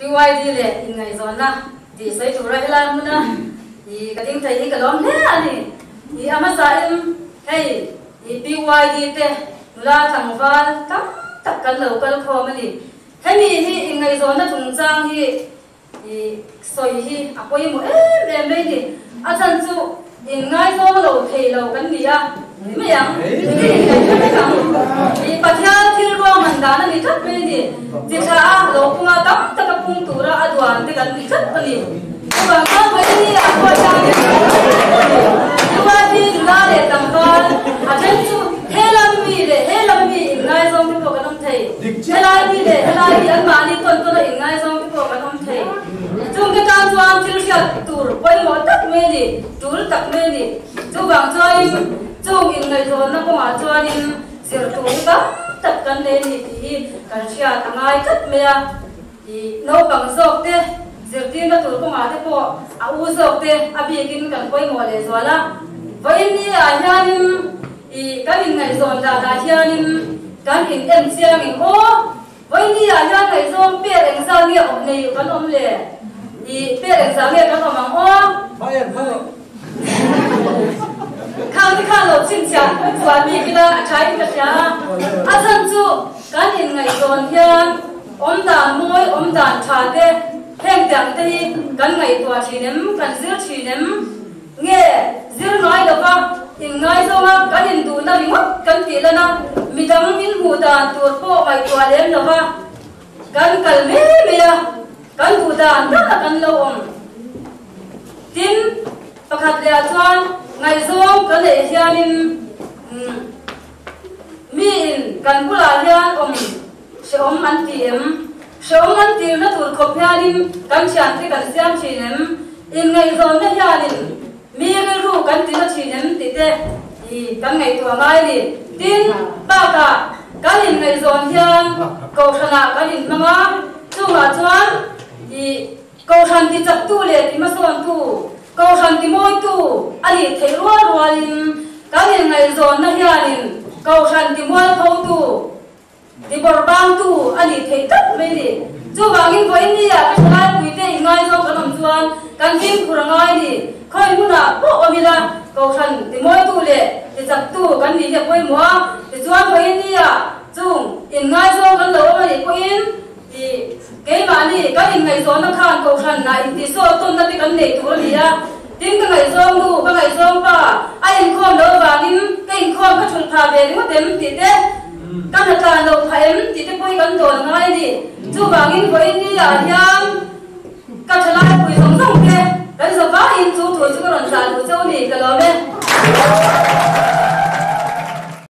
PYD leh inngaihzawnna tih sawi tura helai hmuna i ka ding thei hi ka lawm hle a ni. I a hmasain hei i PYD te nula tlangval tam tak kan lo kal khawm a ni. Hemi hi inngaihzawnna chungchang hi I sawi hi a pawimawh em em mai ni. A chhan chu inngaizawng lo thei lo kan ni a, ni mai ang, ni inngaihthla vek ang. I Pathian thil ruahman dan a ni tlat mai ni. Chi thla a lo punga tam taka pung tura a duan te kan ni tlat a ni. Chuvang chuan vawiin ah pawh hianin UIP nula leh tlangval a then chu he lam mi leh he lam mi inngaizawng te pawh kan awm thei. Helai mi leh helai mi anmahni tawn tawn a inngaizawng te pawh kan awm thei. Chungte tan chuan thil hriat tur pawimawh tak mai a ni, tul tak mai a ni. Chuvang chuanin chung inngaihzawnna kawngah chuanin zir tur hi tam tak kan nei a ni tih hi kan hriat a ngai tlat mai a. I naupang zawk te zirtirna tur kawngah te pawh a u zawk te a bikin kan pawimawh lehzual a. Vawiin ni ah hianin I kan inngaihzawn danah hianin kan in en chiang eng aw? Vawiini ah hian ngaihzawng per engzah nge awm nei kan awm le? I per engzah nge kan awm ang aw? Khang te khan lo chhinchhiah chuan bik ila a tha in ka hria a. A chhan chu kan inngaihzawn hian awm dan mawi, awm dan tha te heng tiang te hi kan ngaihtuah thin em, kan zir thin em? Nge zir ngai lova inngaizawng a kan induhna ringawt kan tih lan a, midang min hmuh dan tur pawh ngaihtuah lem lova kan kal mai mai a, kan duh dan dan a kan lo awm. Tin, pakhat leh ah chuan ngaihzawng kan neih hianin miin kan bulah hian awm hrehawm an ti em? Hrehawm an tirna tur khawp hianin kan thiante kan siam thin em? Inngaihzawnna hianin mi rilru kan ti na thin em tih te hi kan ngaihtuah ngai a ni. Tin, bakah kan inngaihzawn hian kohhranah kan inhmang a, chungah chuan i kohhran tichaktu leh tihmasawntu, kohhran timawitu a nih theih rual rualin kan inngaihzawnna hianin kohhran timualphotu, Tibawrh bangtu a nih theih tlat mai ni. Chuvangin vawiin nia ka thalai puite inngaizawng kan awm chuan kan fimkhur a ngai ni. Khawi hmunah pawh awm ila Kohhran timawitu leh tichaktu kan nih hi a pawimawh a. Tichuan vawiin nia chung inngaizawng kan lo awm a nih pawhin i keimahni kan inngaihzawnna khan Kohhran ah intihsawt tawnna te kan nei tur a ni a. Tin ka ngaihzawng nu, ka ngaihzawng pa a inkhawm loh avangin ka inkhawm ka thulh phah ve ringawt em tih te, Ka hna tlan loh phah em tih te pawh hi kan dawn ngai a ni. Chuvangin vawiin ni ah hian ka thalai pui zawng zawng te kan za vaiin chu thu chu ka rawn zah duh cheu a ni, ka lawm e.